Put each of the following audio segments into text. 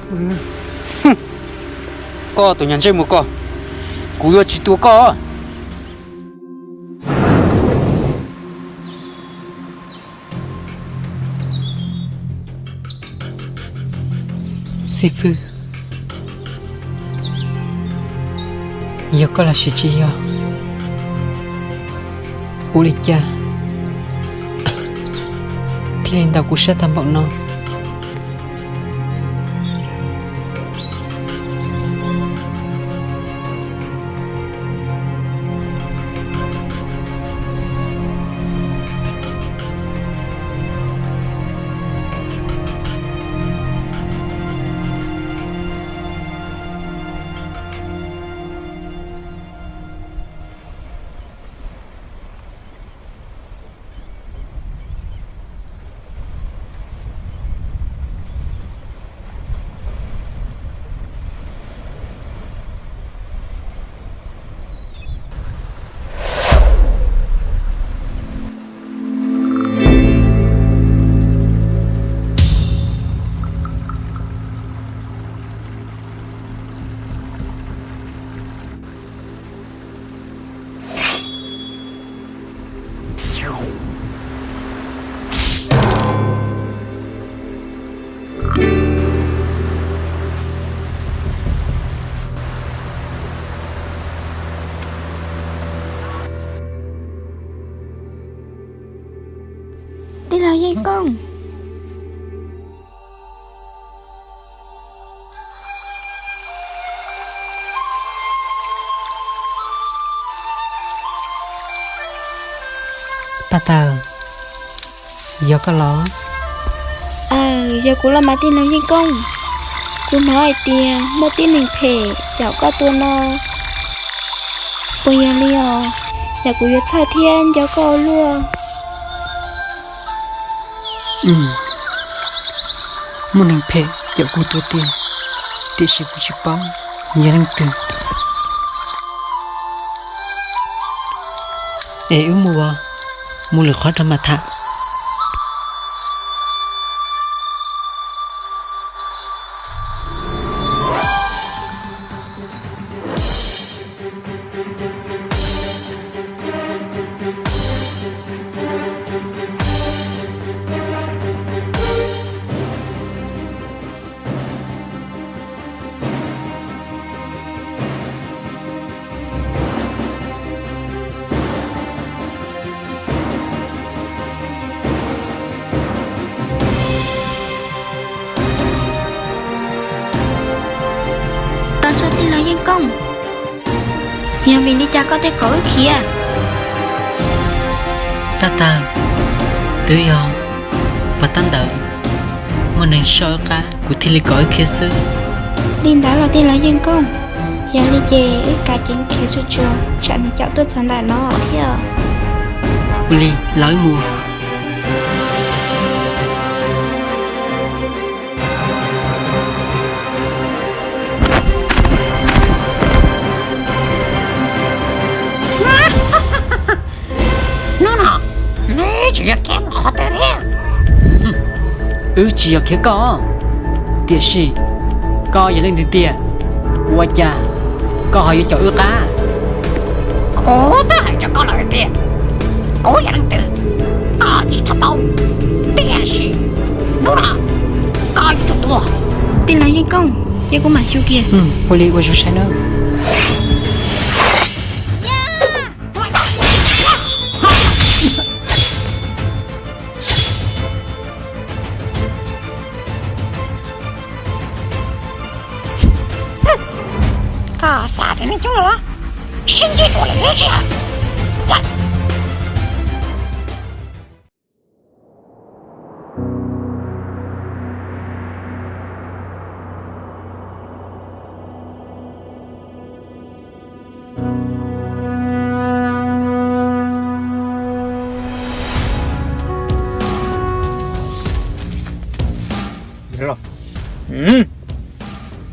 Koj tus nyuag ntsej muag koj, kuv yuav tsis tua koj. Xib fwb, yog koj los sis tsis yog, ua li cas thiaj li ntaus kuv sab tag npaum no? Tij laug Yeej Koob. Paj Tawg, yog koj los? Aws, yog kuv los mas tij laug Yeej Koob. Kuv hnov hais tias muaj tib neeg phem caum koj tua no, puas yog li os? Cas kuv yuav txhawj thiab nco koj ua luaj. Muaj neeg phem caum kuv tua tiag, tiam sis kuv tsis paub yog leej twg. Es wb mus, mus lwm qhov rau mam tham. Tos tso tij laug Yeej Koob, yog vim li cas koj thiaj kom wb khiav? Paj Tawg, twb yog pas tab ntawd muaj neeg soj wb qab kuv thiaj li kom wb khiav xwb. Li ntawd los tij laug Yeej Koob, yog li ces wb kav ceev khiav tsuag tsuag tsam nws caum tuaj txog ntawm no thiab. Ua li los wb mus. Hnub no neb tseem yuav khiav mus qhov twg thiab? Wb tsis yog khiav koj, tiam sis koj yog leej twg tiag? Ua cas koj ho yuav caum wb qab? Kuv twb hais rau koj lawm tias kuv yog leej twg, koj tsis tau paub. Tiam sis hnub no koj yuav tsum tuag. Tij laug Yeej Koob, ces kuv mam xyu kiag. Ua li ua zoo saib nawb. Koj xav tias nej coob los? Sib ntsib dua lawm tsis?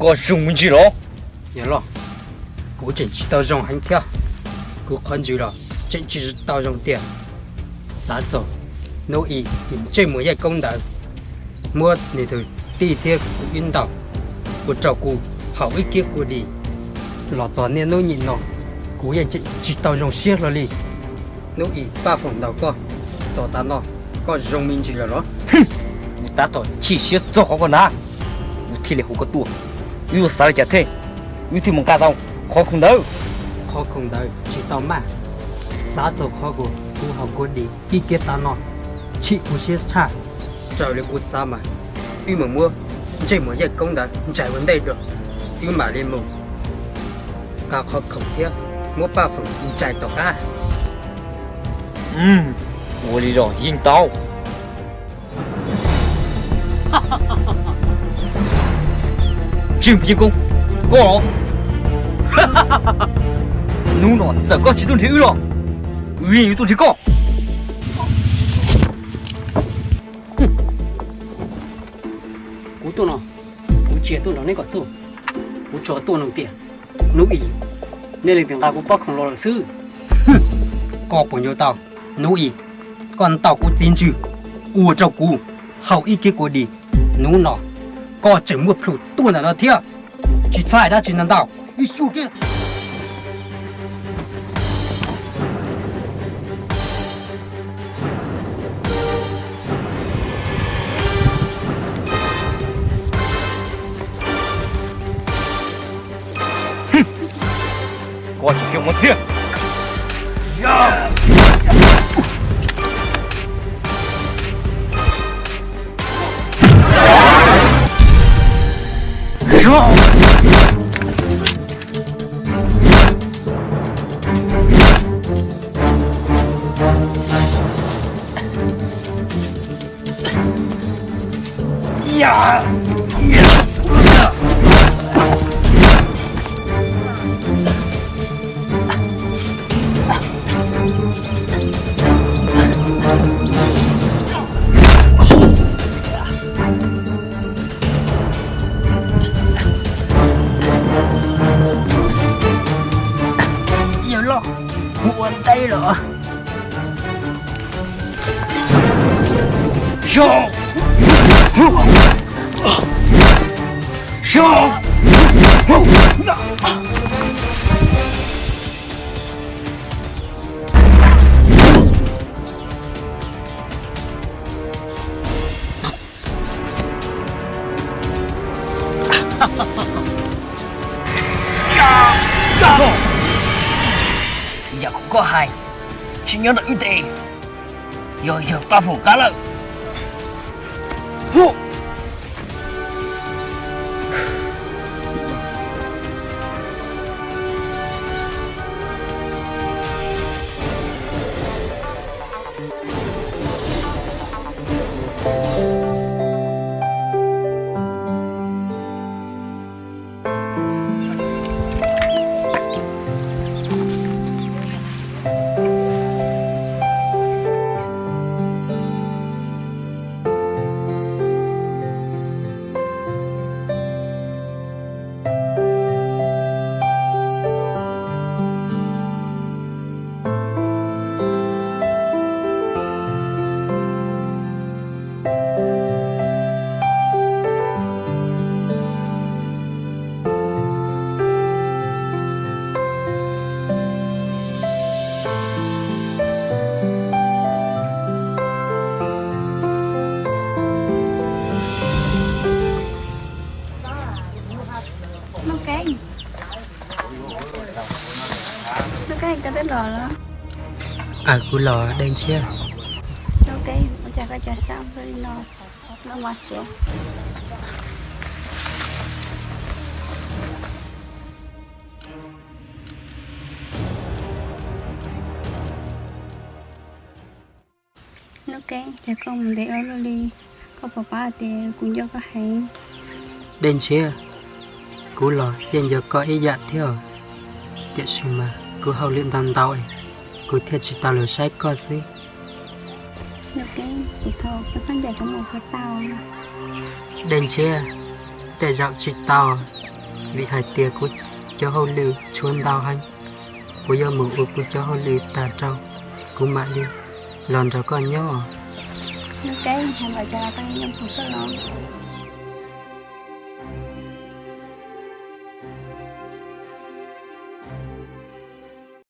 Koj zoo me ntsis los? Yawg loj, kuv tseem tsis tau zoo heev thiab, kuv qhov ntsws los tseem tsis tau zoo tiag. Xav txog hnub ib ntsej muag Yeej Koob ntawd muab nws tus tij thiab kuv ib ntaus, ua rau kuv haum ib kiag kua dis. Los txog niaj hnub nim no, kuv yeej tseem tsis tau zoo siab hlo li. Hnub ib Paj Foom ntaus koj, txog tav no koj zoo me ntsis lawm los? Kuv tab tom chim siab txog qhov koj na, kuv thiaj li hu koj tuaj. Wb yuav xav li cas thiaj, wb thiaj mus nqa tau qhov khoom ntawd. Qhov khoom ntawd tsis tau maj, xav txog qhov uas kuv haus kua dis ib kiag tav no, chim kuv siab tshaj. Raws li kuv xav mas, wb mus muab ntsej muag Yeej Koob ntawd ntsais ua ntej dua, wb mam li mus nqa qhov khoom thiab muab Paj Foom ntsais tom qab. Ua li los yeej tau. Tseem Yeej Koob, koj los? Hnub no txawm koj tsis tuaj nrhiav wb los, wb yeej yuav tuaj nrhiav koj. Kuv tuaj no, kuv tsis tuaj nrog neb kom txuj. Kuv tsuas tuaj nug tias, Hnub ib, nej leej twg nqa kuv pob khoom los lawm xwb? Koj puas nco tau, Hnub ib, koj ntaus kuv txiv ntswg, ua rau kuv haus ib kiag kua dis. Hnub no koj tseem muaj plhus tuaj ntawm no thiab, tsis txhob hais dab tsi ntau ntau. Ib xyuas kiag. Koj tsis khiav mus thiab. Yawg loj, mus ua ntej los. Yam uas koj hais, tsis nyob ntawm wb tes, yog yawg Paj Foom qab lawm. Nuj Keeb, koj twb los los? Kuv los, Dej Ntshiab. Nuj Keeb, ua cas koj cia li sab ua luaj li no? Lub mos txwv. Nuj Keeb, cas koj mus ntev ua luaj li? Koj puas paub hais tias kuv nco koj heev? Dej Ntshiab, kuv los yeej nco koj ib yam thiab, tiam sis mas kuv hauj lwm ntau ntau, kuv thiaj tsis tau los saib koj xwb. Nuj Keeb, kuv thov koj txhob ncaim kuv mus qhov tau. Dej Ntshiab, tej zaum tsis tau, vim hais tias kuv cov hauj lwm tshuav ntau heev. Kuv yuav mus ua kuv cov hauj lwm tas rau, kuv mam li los nrog koj nyob. Nuj Keeb, hais ntawd ces los koj yeej nyob kuv xwb los?